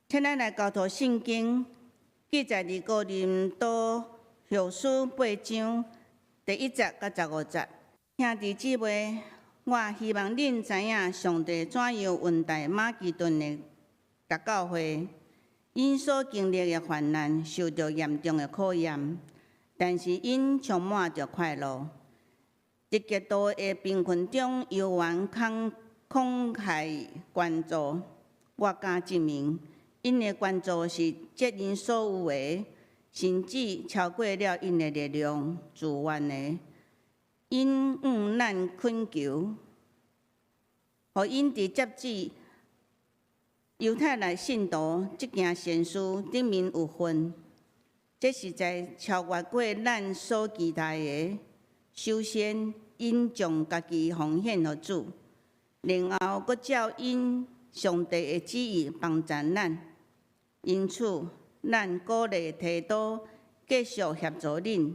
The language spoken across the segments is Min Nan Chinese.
請咱來交托聖經，記載佇哥林多後書八章第一節佮15節。兄弟姊妹，我希望恁知影上帝怎樣恩待馬其頓的各教會，𪜶所經歷的患難，受著嚴重的考驗，但是𪜶充滿著快樂。佇極度的貧困中，猶原慷慷慨捐助。我敢證明，𪜶的捐助是竭𪜶所有的，甚至超過了𪜶的力量，自願的。𪜶向咱懇求，予𪜶佇接濟猶太來信徒這件善事頂面有份，這實在超越過咱所期待的。首先，𪜶將家己奉獻予主，然後閣照𪜶上帝的旨意幫贊咱。因此，咱鼓勵提多繼續協助恁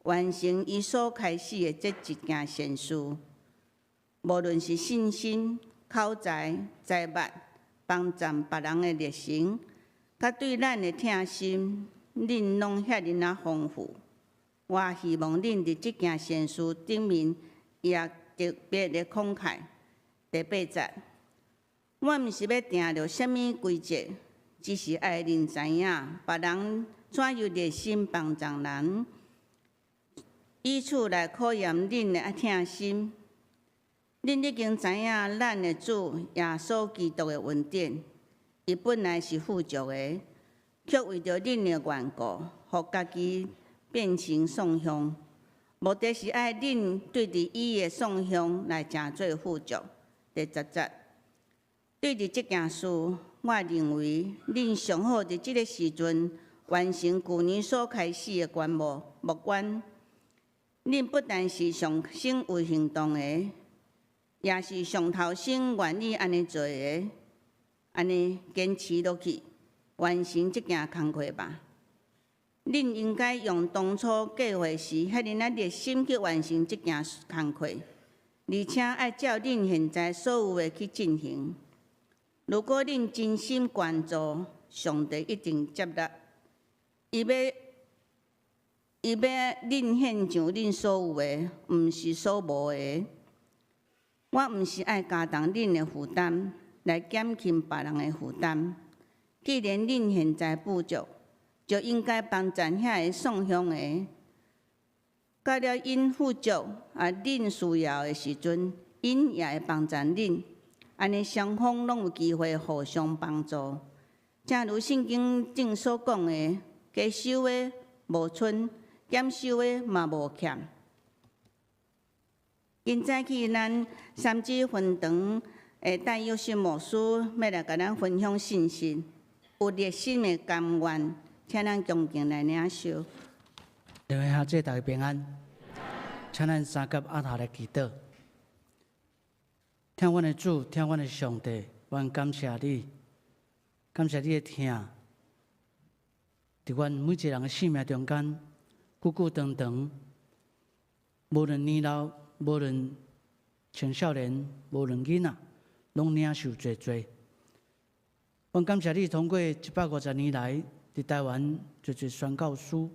完成伊所開始的這一件善事。無論是信心、口才、財物、幫贊別人的熱誠，佮對咱的疼心，恁攏遐爾仔豐富。我希望恁佇這件善事頂面也特別的慷慨。第八節，我毋是欲定著啥物規則，只是愛恁知影別人怎樣熱心幫助人，以此來考驗恁的疼心。恁已經知影咱的主耶穌基督的恩典，伊本來是富足的，卻為著恁的緣故，予家己變成喪享，目的是愛恁對著伊的喪享來成做富足。第十節，對著這件事，我認為恁上好佇這个時陣完成舊年所開始的捐募募捐。恁不但是上先有行動的，也是上頭先願意按呢做的，按呢堅持落去，完成這件工課吧。恁應該用當初計劃時遐爾仔熱心去完成這件工課，而且愛照恁現在所有的去進行。如果恁真心捐助，上帝一定接納。伊欲恁獻上恁所有的，毋是所無的。我毋是愛加重恁的負擔，來減輕別人的負擔。既然恁現在富足，就應該幫贊遐个喪享的。到了𪜶富足啊，恁需要的時陣，𪜶也會幫贊恁。按呢雙方攏有機會互相幫助。正如聖經頂所講的，加收的無賰，減收的嘛無欠。今早起咱三芝分堂的戴佑信牧師欲來共咱分享信息，有熱心的甘願，請咱恭敬來領受。各位兄弟，大家平安，請咱三佮阿頭來祈禱。疼阮的主，疼阮的上帝，阮感謝你，感謝你的疼，佇阮每一個人的生命中間，久久長長，無論年老，無論青少年，無論囡仔，攏領受濟濟。阮感謝你，通過150年來，佇台灣濟濟宣教師、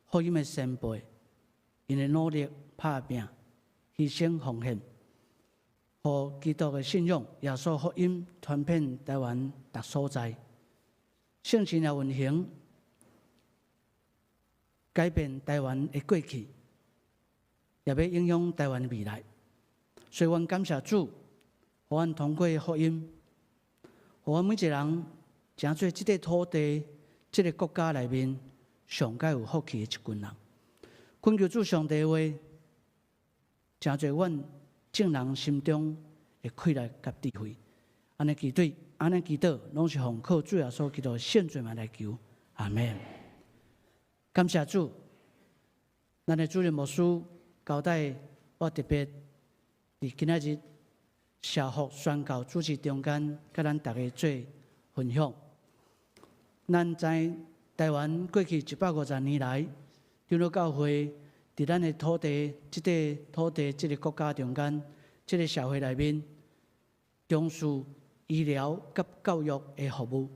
福音的前輩，𪜶的努力拍拚、犧牲奉獻，予基督的信仰、耶穌福音傳遍台灣逐所在，聖神也運行，改變台灣的過去，也欲影響台灣的未來。所以，阮感謝主，予阮通過福音，予阮每一個人成做這塊土地、這个國家內面上蓋有福氣的一群人。懇求主上帝的話，成做阮眾人心中的氣力佮智慧。按呢祈禱，按呢祈禱，攏是奉靠主耶穌基督聖名來求。阿門。感謝主，咱的主任牧師交代我特別佇今仔日社福宣教主日中間，佮咱大家做分享。咱知台灣過去150年來，長老教會佇咱的土地、這塊土地、這个國家中間、這个社會內面，重視醫療佮教育的服務，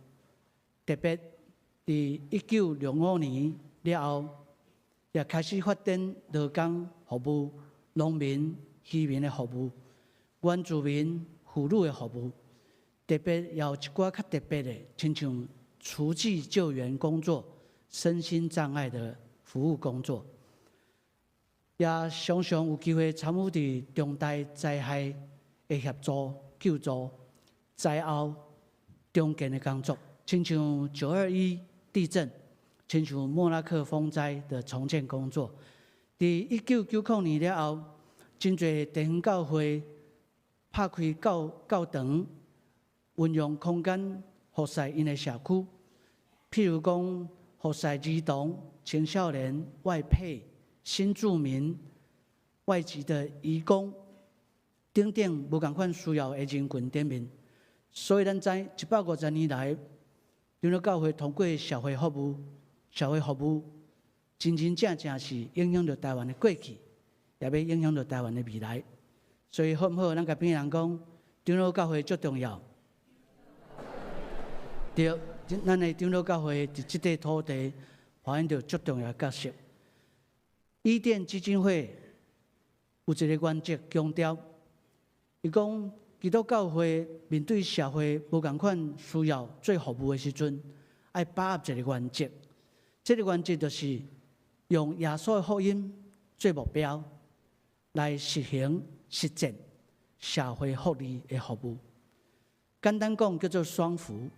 特別佇1965年了後，也開始發展勞工服務、農民、漁民的服務、原住民、婦女的服務。特別也有一寡較特別的，親像慈濟救援工作、身心障礙的服務工作，也常常有機會參與佇重大災害的協助、救助、災後重建的工作，親像9·21地震，親像莫拉克風災的重建工作。佇1990年了後，真濟地方教會拍開教教堂，運用空間服侍𪜶的社區，譬如講服侍兒童、青少年、外配、新住民、外籍的移工等等無仝款需要的人群頂面。所以咱知150年來，長老教會通過社會服務、社會服務，真真正正是影響著台灣的過去，也欲影響著台灣的未來。所以好毋好？咱共邊人講，長老教會足重要。對，咱的長老教會佇這塊土地扮演著足重要的角色。伊甸基金會有一個原則強調，伊講基督教會面對社會無仝款需要做服務的時陣，愛把握一個原則。這個原則就是用耶穌的福音做目標，來實行實踐社會福利的服務。簡單講叫做雙福。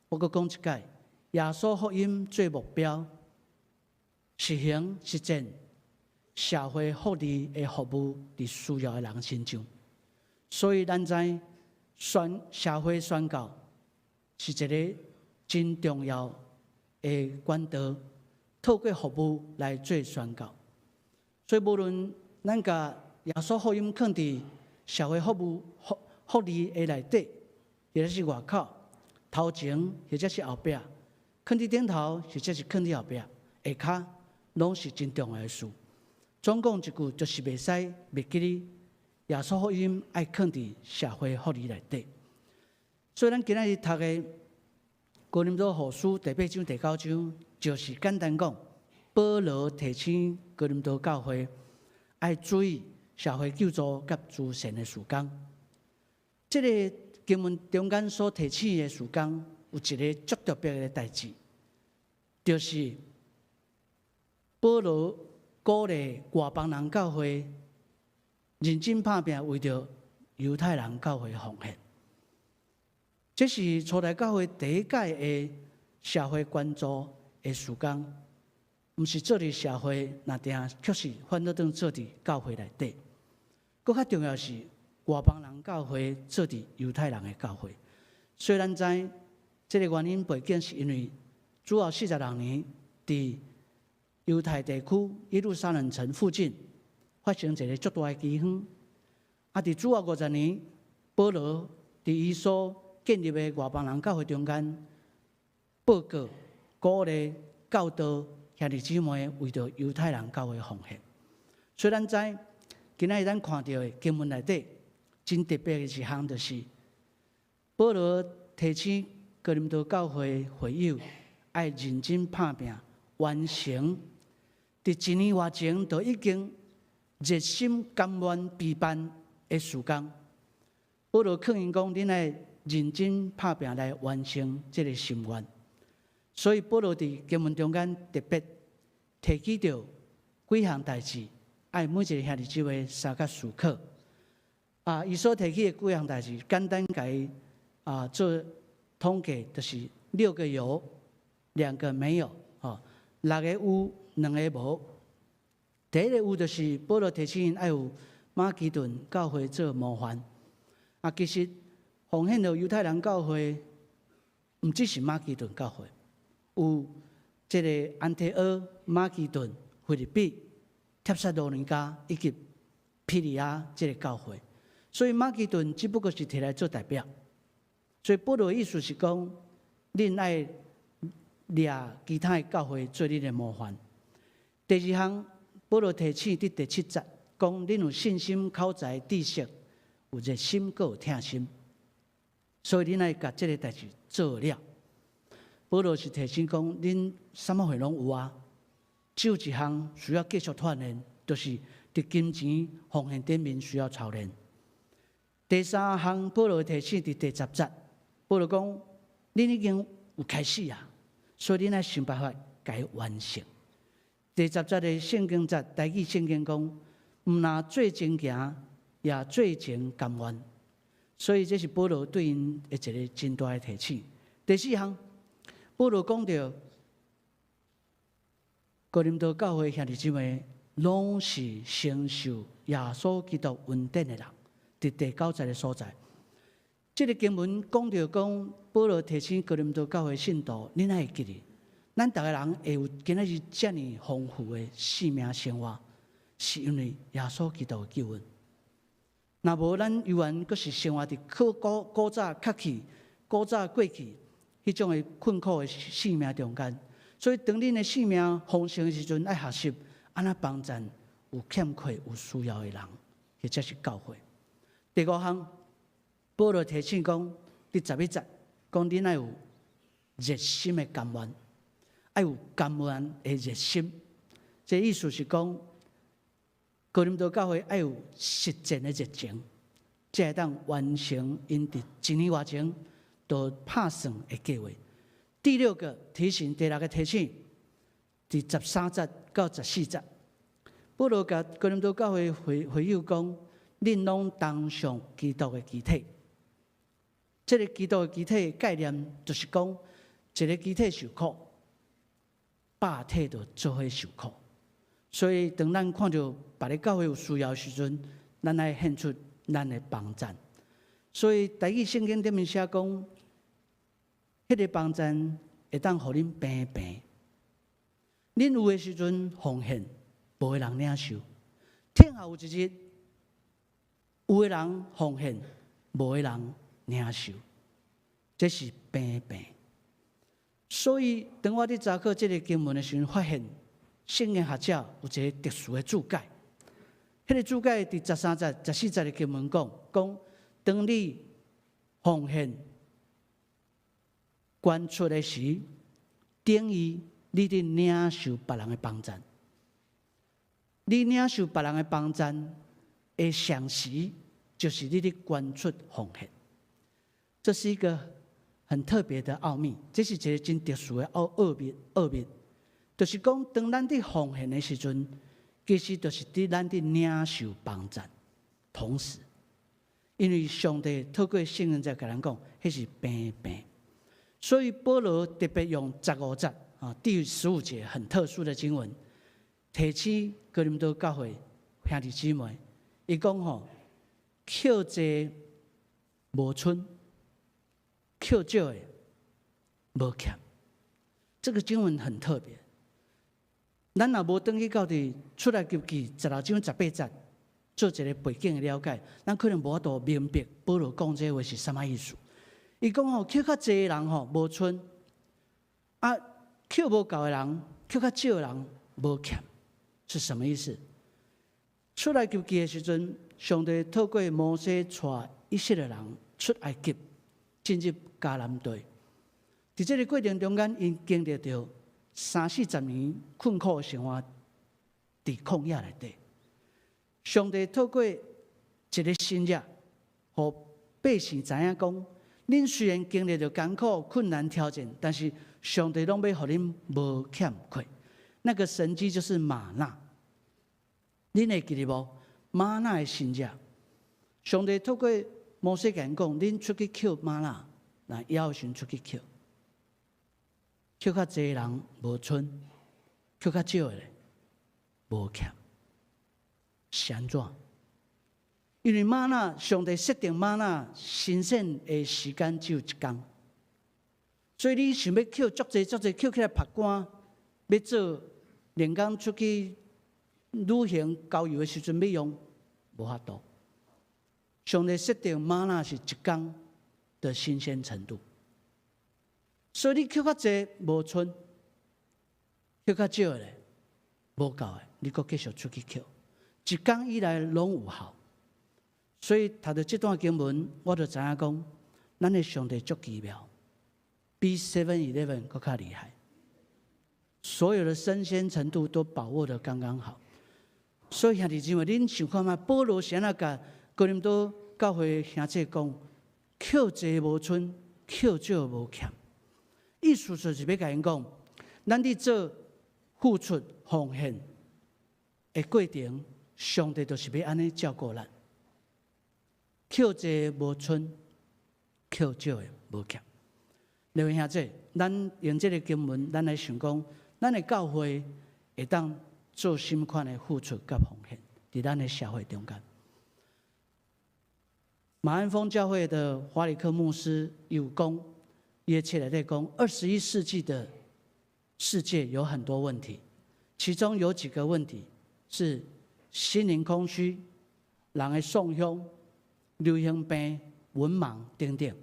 我閣講一擺，耶穌福音做目標，實行實踐社會福利的服務，佇需要的人身上。所以咱知宣社會宣教是一個真重要的管道，透過服務來做宣教。所以無論咱共耶穌福音囥佇社會服務福福利的內底，或者是外口，頭前或者是後壁，囥佇頂頭或者是囥佇後壁，下跤攏是真重要的事。總講一句，就是袂使袂記得耶穌福音愛囥佇社會福利內底。所以咱今仔日讀的哥林多後書第八章、第九章，就是簡單講，保羅提醒哥林多教會愛注意社會救助佮慈善的事工。這個經文中間所提醒的事工，有一個足特別的代誌，就是保羅鼓勵外邦人教會認真拍拚，為著猶太人教會奉獻。這是初代教會第一屆的社會關注的事工，毋是做佇社會，若定卻是反倒轉做佇教會內底。閣較重要是外邦人教會做佇猶太人的教會。雖然知這個原因背景是因為主後46年，佇猶太地區耶路撒冷城附近發生一個足大的饑荒。啊，佇主後50年，保羅佇伊所建立的外邦人教會中間，報告、鼓勵、教導兄弟姊妹為著猶太人教會奉獻。所以咱知今仔日咱看著的經文內底，真特別的一項就是，保羅提醒哥林多教會會友愛認真拍拚，完成佇一年外前就已經熱心甘願備辦的事工。保羅勸𪜶講：恁愛認真拍拚來完成這個心願。所以保羅佇經文中間特別提起著幾項代誌，愛每一個兄弟姊妹相佮思考。啊，伊所提起的幾項代誌，簡單共伊做統計，就是六個有，兩個沒有，吼，六個有，兩個無。第一個有就是保羅提醒𪜶愛有馬其頓教會做模範。啊，其實奉獻予猶太人教會，毋只是馬其頓教會，有這個安提阿、馬其頓、腓立比、帖撒羅尼迦以及庇哩亞這個教會。所以馬其頓只不過是提來做代表。所以保羅意思是講，恁愛掠其他的教會做恁的模範。第二項，保羅提醒佇第七節，講恁有信心、口才、知識，有熱心，閣有疼心，所以恁愛共這個代誌做了。保羅是提醒講，恁啥物貨攏有啊，只有一項需要繼續鍛煉，就是佇金錢奉獻頂面需要操練。第三項，保羅提醒佇第10節，保羅講，恁已經有開始啊，所以恁愛想辦法共完成。第十節的聖經節，台語聖經講，毋若做前行，也做前甘願。所以這是保羅對𪜶的一个真大的提醒。第四項，保羅講著哥林多教會兄弟姊妹，攏是承受耶穌基督恩典的人。佇第9節的所在，這个經文講著講，保羅提醒哥林多教會信徒，恁愛會記得，咱逐个人會有今仔日遮爾豐富的生命生活，是因為耶穌基督的救恩。若無咱猶原閣是生活佇古古古早較去、古早過去彼種的困苦的生命中間，所以當恁的生命豐盛的時陣，愛學習按怎幫贊有欠缺、有需要的人，或者是教會。第五項，保羅提醒講，佇11節講恁愛有熱心的甘願，愛有甘願的熱心。這意思是講，哥林多教會愛有實踐的熱情，才會當完成𪜶佇一年外前就拍算的計劃。第六個提醒，第六個提醒，佇13節到14節，保羅共哥林多教會會會友講，恁攏同上基督的肢體。這个基督的肢體的概念，就是講一个肢體受苦，百體就做伙受苦。所以，當咱看著別个教會有需要的時陣，咱愛獻出咱的幫贊。所以，台語聖經頂面寫講，彼个幫贊會當予恁平平。恁有的時陣奉獻，無的人領受；聽候有一日，有的人奉獻，無的人領受，這是平平。所以，當我佇查考這个經文的時陣，發現聖經學者有一个特殊的注解。彼个注解佇13節、14節的經文講，講當你奉獻捐出的時，等於你佇領受別人的幫贊。你領受別人的幫贊的同時，就是你佇捐出奉獻。這是一個很特別的奧秘，這是一个真特殊的奧奧秘奧秘，就是講當咱佇奉獻的時陣，其實就是佇咱佇領受幫贊，同時，因為上帝透過聖靈在共咱講，彼是平平。所以保羅特別用十五節啊，第15節很特殊的經文，提醒哥林多教會兄弟姊妹，伊講吼，抾濟無賰，抾少的無欠。這個經文很特別。咱若無轉去到佇出埃及記16章18節，做一个背景的了解，咱可能無法度明白保羅講這話是啥物意思。伊講吼，抾較濟的人吼無賰，啊，抾無夠的人，抾較少的人無欠，是什麼意思？出埃及記的時陣，上帝透過摩西帶以色列人出埃及，進入迦南地。佇這个過程中間，𪜶經歷著三四十年困苦的生活，佇曠野內底。上帝透過一个神跡，予百姓知影講，恁雖然經歷著艱苦、困難、挑戰，但是上帝攏欲予恁無欠缺。那個神蹟就是嗎哪，恁會記得無？嗎哪的神跡，上帝透過摩西共𪜶講，恁出去抾嗎哪，來枵時出去抾，抾較濟人無賰，抾較少的咧無欠，是按怎？因為嗎哪，上帝設定嗎哪新鮮的時間只有一工，所以你想欲抾足濟足濟抾起來曝乾，欲做連工出去旅行郊遊的時陣欲用，無法度。上帝設定嗎哪是一工的新鮮程度，所以你抾較濟無賰，抾較少的咧無夠的，你閣繼續出去抾，一工以內攏有效。所以讀著這段經文，我就知影講，咱的上帝足奇妙。比 7-Eleven 閣較厲害。所有的生鮮程度都把握得剛剛好。所以兄弟姊妹，恁想看覓？保羅是按怎共哥林多教會兄弟講，扣濟無賰，扣少無欠。意思就是欲共𪜶講，咱佇做付出奉獻的過程，上帝就是欲按呢照顧咱。扣濟無賰，扣少的無欠。各位兄弟，咱用這個經文，咱來想講，咱的教會會當做啥物款的付出佮奉獻，佇咱的社會中間。馬鞍峰教會的華理克牧師有講，伊的冊內底講，21世紀的世界有很多問題，其中有幾個問題是心靈空虛、人的喪鄉、流行病、文盲等等。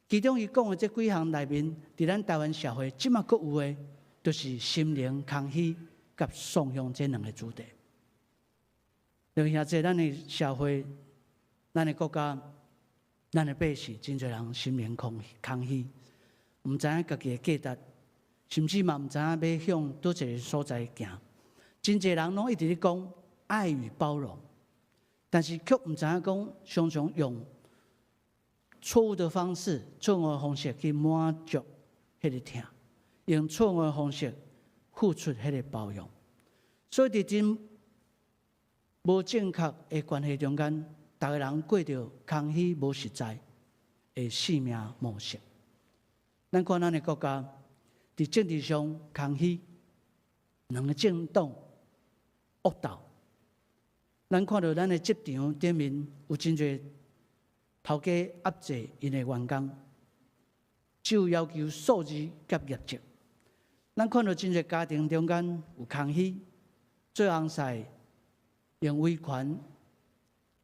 其中伊講的這幾項內面，佇咱台灣社會這馬閣有的，就是心靈空虛佮喪鄉這兩个主題。就兄弟，咱的社會、咱的國家、咱的百姓，真濟人心靈空虛，毋知影家己的價值，甚至嘛毋知影欲向佗一个所在行。真濟人攏一直咧講愛與包容，但是卻毋知影講，常常用錯誤的方式、錯誤的方式去滿足彼个疼，用錯誤的方式付出彼个包容。所以佇真無正確的關係中間，逐个人過著空虛、無實在的生命模式。咱看咱的國家，佇政治上空虛，兩个政黨惡鬥。咱看著咱的職場頂面有真濟頭家壓制𪜶的員工，只有要求數字佮業績。咱看著真濟家庭中間有空虛，做翁婿用威權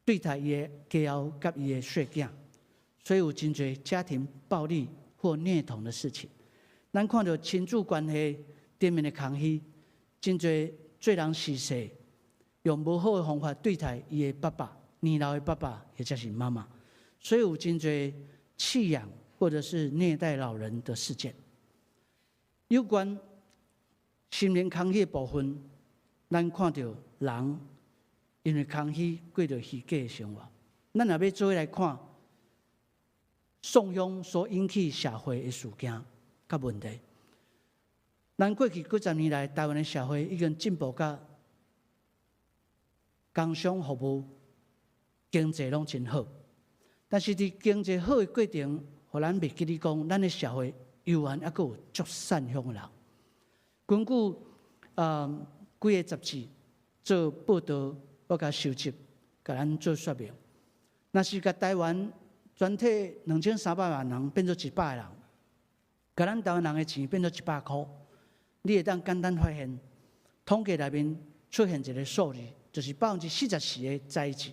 對待伊的家後佮伊的細囝，所以有真濟家庭暴力或虐童的事情。咱看著親子關係頂面的空虛，真濟做人序細，用無好的方法對待伊的爸爸、年老的爸爸或者是媽媽，所以有真濟棄養或者是虐待老人的事件。有關心靈空虛的部分，咱看著人因為空虛過著虛假的生活。咱若欲做伙來看喪鄉所引起社會的事件佮問題。咱過去幾十年來，台灣的社會已經進步甲工商服務、經濟攏真好。但是佇經濟好的過程，予咱袂記得講，咱的社會猶原猶閣有足散鄉的人。根據幾个雜誌做報道，我共收集，共咱做說明。若是共台灣全體2300萬人變做100个人，共咱台灣人的錢變做100箍，你會當簡單發現，統計內面出現一个數字，就是44%的財資、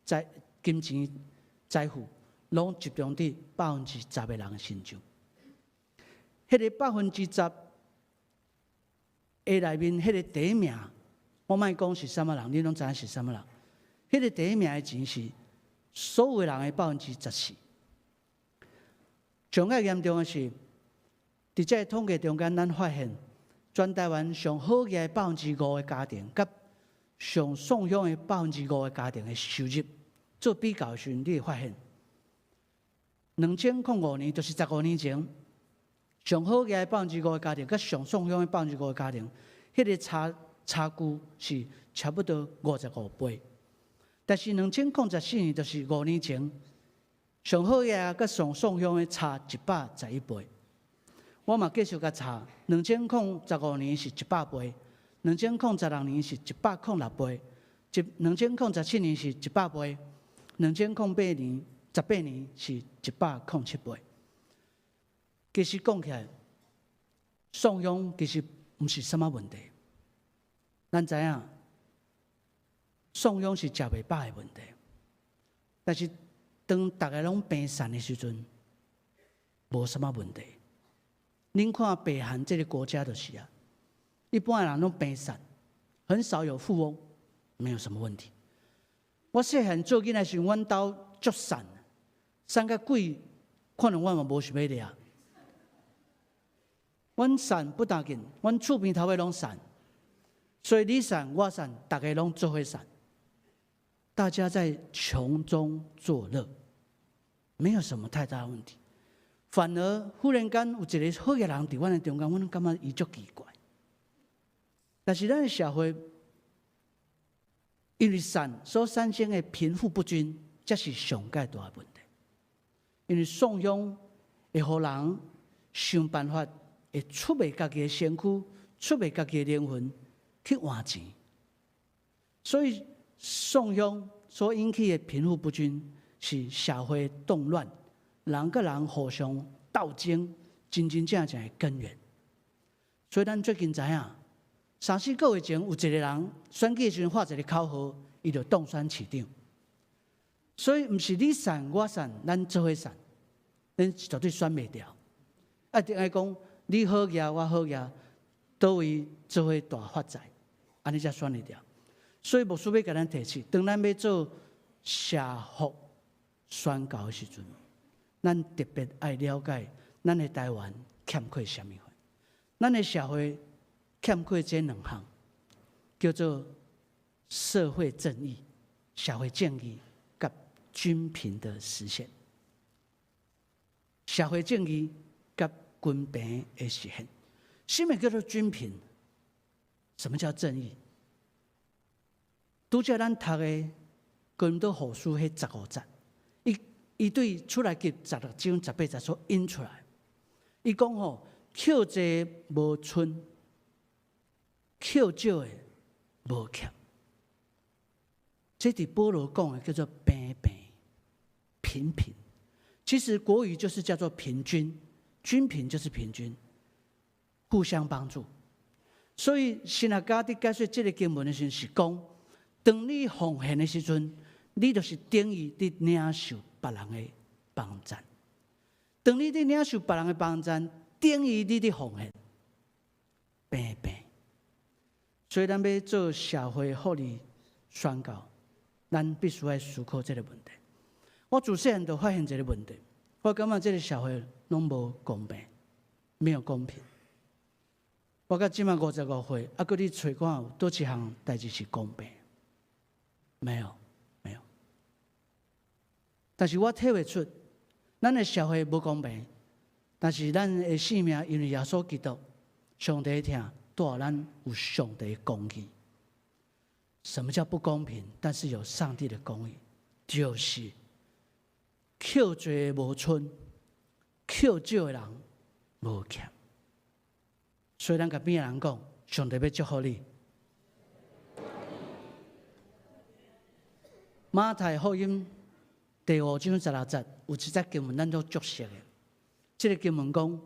財金錢財富，攏集中佇10%的人的身上。彼个百分之十的內面，彼个第一名，我莫講是啥物人，你攏知影是啥物人。彼个第一名的錢是所有人的14%。上較嚴重的是，佇這个統計中間，咱發現全台灣上好額5%的家庭，佮上喪鄉的百分之五的家庭的收入做比較的時陣，你會發現，2005年就是15年前，上好額百分之五的家庭，佮上喪鄉的百分之五的家庭，彼个差距是差不多55倍。但是2014年，就是5年前，上好額佮上喪鄉的差111倍。我嘛繼續共查，2015年是100倍，2016年是106倍，2017年是100倍，2008年、18年是107倍。其實講起來，喪鄉其實毋是啥物問題。咱知影，喪鄉是食袂飽的問題，但是當逐个攏貧散的時陣，無啥物問題。恁看北韓這个國家就是啊，一般的人攏貧散，很少有富翁，沒有什麼問題。我細漢做囡仔時，阮兜足散，散甲鬼，可能我嘛無想欲掠。阮散不打緊，阮厝邊頭尾攏散，所以你散我散，逐家攏做伙散。大家在窮中作樂，沒有什麼太大問題。反而忽然間有一个好額人佇阮的中間，阮攏感覺伊足奇怪。但是咱的社會因為散所產生的貧富不均，才是上蓋大的問題。因為創傷會予人想辦法會出賣家己的身軀，出賣家己的靈魂去換錢。所以創傷所引起的貧富不均，是社會動亂，人佮人互相鬥爭，真真正正的根源。所以咱最近知影，三四個月前有一個人選舉時陣喊一個口號，伊就當選市長。所以毋是你散我散，咱做伙散，咱絕對選袂牢。一定愛講你好額，我好額，佗位做伙大發財，按呢才選會牢。所以牧師欲共咱提醒，當咱欲做社福宣教的時陣，咱特別愛了解咱的台灣欠缺啥物貨，咱的社會欠缺這兩項，叫做社會正義、社會正義佮均貧的實現。社會正義佮均貧的實現。什麼叫做均貧？什麼叫正義？拄才咱讀的哥林多後書彼十五節，伊伊對出埃及十六章十八節所引出來，伊講吼，抾濟無賰，抾少的無欠。這佇保羅講的叫做平平平平。其實國語就是叫做平均，均貧就是平均，互相幫助。所以神學家佇解說這个經文的時陣是講，當你奉獻的時陣，你就是等於佇領受別人的幫贊。當你佇領受別人的幫贊，等於你佇奉獻，平平。所以咱欲做社會福利宣教，咱必須愛思考這个問題。我自細漢就發現一个問題，我感覺這个社會攏無公平，沒有公平。我到這馬55歲，猶閣你揣看有佗一項代誌是公平？沒有，沒有。但是我體會出，咱的社會無公平，但是咱的性命因為耶穌基督，上帝疼，帶予咱有上帝的公義。什麼叫不公平？但是有上帝的公義，就是抾濟無賰，抾少的人無欠。所以咱共邊仔人講，上帝欲祝福你。馬太福音第五章十六節有一節經文，咱都足熟的。這个經文講，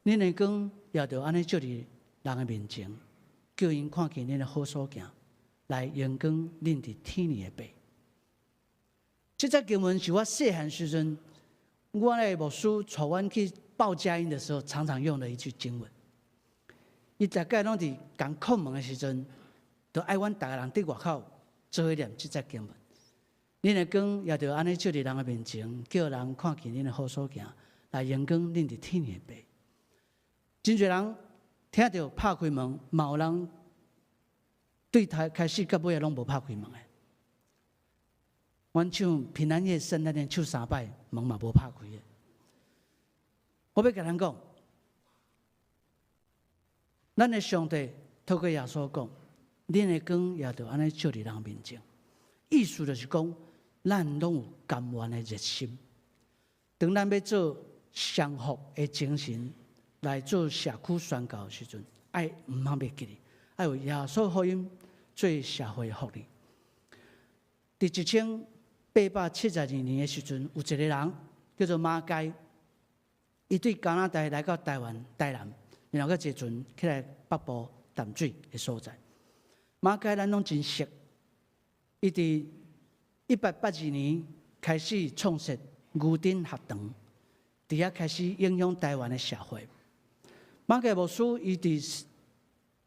恁的光也著按呢照佇人的面前，叫𪜶看見恁的好所行，來榮光恁佇天裡的爸。這節經文是我細漢時陣，我的牧師帶阮去報佳音的時候，常常用的一句經文。伊逐擺攏佇共叩門的時陣，就愛阮逐个人佇外口做伙念這節經文。恁的光也著按呢照佇人的面前，叫人看見恁的好所行，來榮光恁佇天裡的爸。真濟人聽著拍開門，嘛有人對頭開始到尾仔攏無拍開門的。阮唱平安夜聖誕節唱三擺，門嘛無拍開的。我欲共咱講，咱的上帝透過耶穌講，恁的光也著按呢照佇人面前。意思就是講，咱攏有甘願的熱心。當咱欲做降服的精神來做社區宣教的時陣，愛毋通袂記得，愛有耶穌福音做社會福利。佇1872年的時陣，有一個人叫做馬偕，伊對加拿大來到台灣台南，然後閣坐船起來北部淡水的所在。馬偕咱攏真熟，伊佇1882年開始創設牛津學堂，佇遐開始影響台灣的社會。馬偕牧師伊佇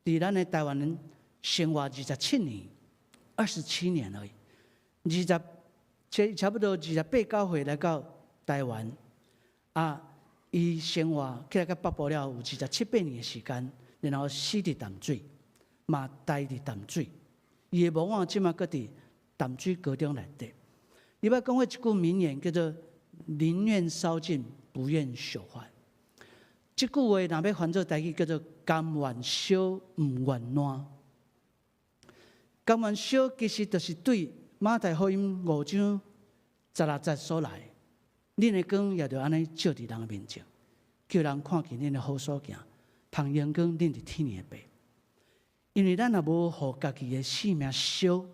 佇咱的台灣生活二十七年，27年而已，二十差差不多二十八九歲來到台灣，啊，伊生活起來到北部了後，有二十七八年的時間，然後死佇淡水，嘛待佇淡水。伊的墓仔這馬閣佇淡水高中內底。伊捌講過一句名言，叫做“寧願燒盡，不願朽壞”。這句話若欲翻做台語，叫做“甘願燒，毋願爛”。甘願燒其實就是對馬太福音5章16節所來，恁的光也著按呢照佇人的面前，叫人看見恁的好所行，通榮光恁佇天的爸。因為咱若無予家己的性命燒，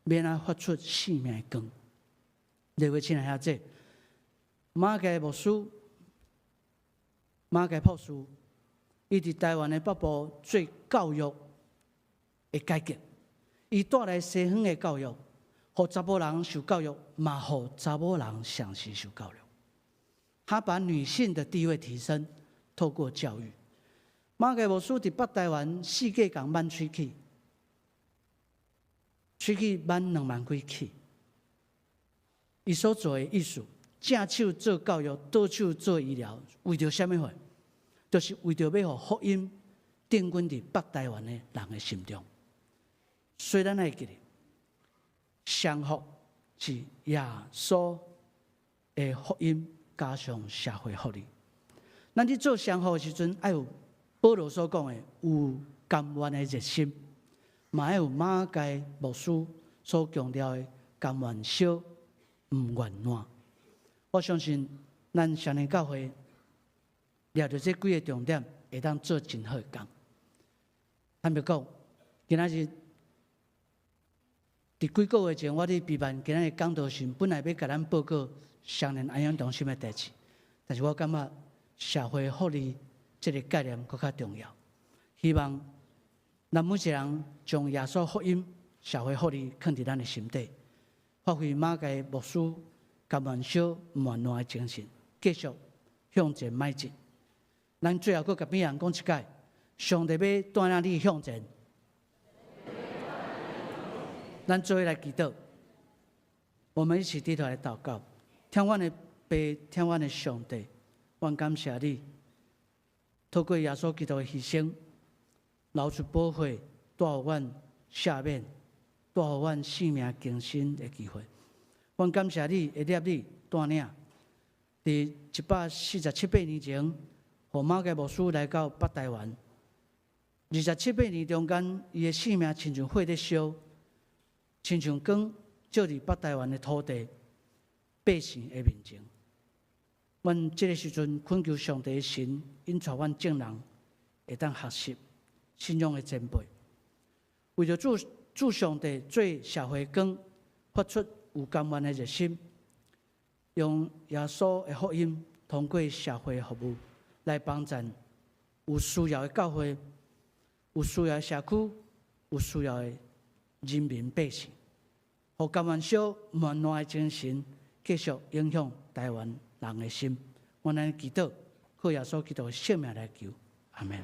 欲按怎發出生命的光？各位親愛兄弟，馬偕牧師、馬偕博士，伊佇台灣的北部做教育的改革，伊帶來西方的教育，予查某人受教育，嘛予查某人同時受教育。他把女性的地位提升，透過教育。馬偕牧師佇北台灣四界共挽喙齒，喙齒挽2萬幾齒。伊所做的意思，正手做教育，倒手做醫療，為著啥物貨？就是為著欲予福音定根佇北台灣的人的心中。所以咱愛記得，雙福是耶穌的福音加上社會福利。咱佇做雙福的時陣，愛有保羅所講的有甘願的熱心，嘛愛有馬偕牧師所強調的甘願燒，毋願爛。我相信咱雙連教會掠著這幾个重點，會當做真好的工。坦白講，今仔日佇幾个月前，我佇備辦今仔日講道時，本來欲共咱報告雙連安養中心的代誌，但是我感覺社會福利這个概念閣較重要。希望咱每一个人將耶穌福音、社會福利囥佇咱的心底，發揮馬偕牧師甘願燒毋願爛的精神，繼續向前邁進。咱最後閣共邊人講一擺，上帝欲帶領你向前。咱做伙來祈禱，我們一起低頭來禱告。疼阮的爸，疼阮的上帝，阮感謝你，透過耶穌基督的犧牲，流出寶血，帶予阮赦免，帶予阮生命更新的機會。阮感謝你，會立你帶領，佇147八年前，予馬偕牧師來到北台灣。二十七八年中間，伊的性命親像火咧燒，親像光照佇北台灣的土地百姓的面前。阮這个時陣懇求上帝的神，引帶阮眾人會當學習信仰的前輩，為著主主上帝做社會光，發出有甘願的熱心，用耶穌的福音通過社會服務來幫助有需要的教會、有需要的社區、有需要的人民百姓，予甘願燒毋願爛的精神繼續影響台灣人的心。阮按呢祈禱，靠耶穌基督的聖名來求，阿門。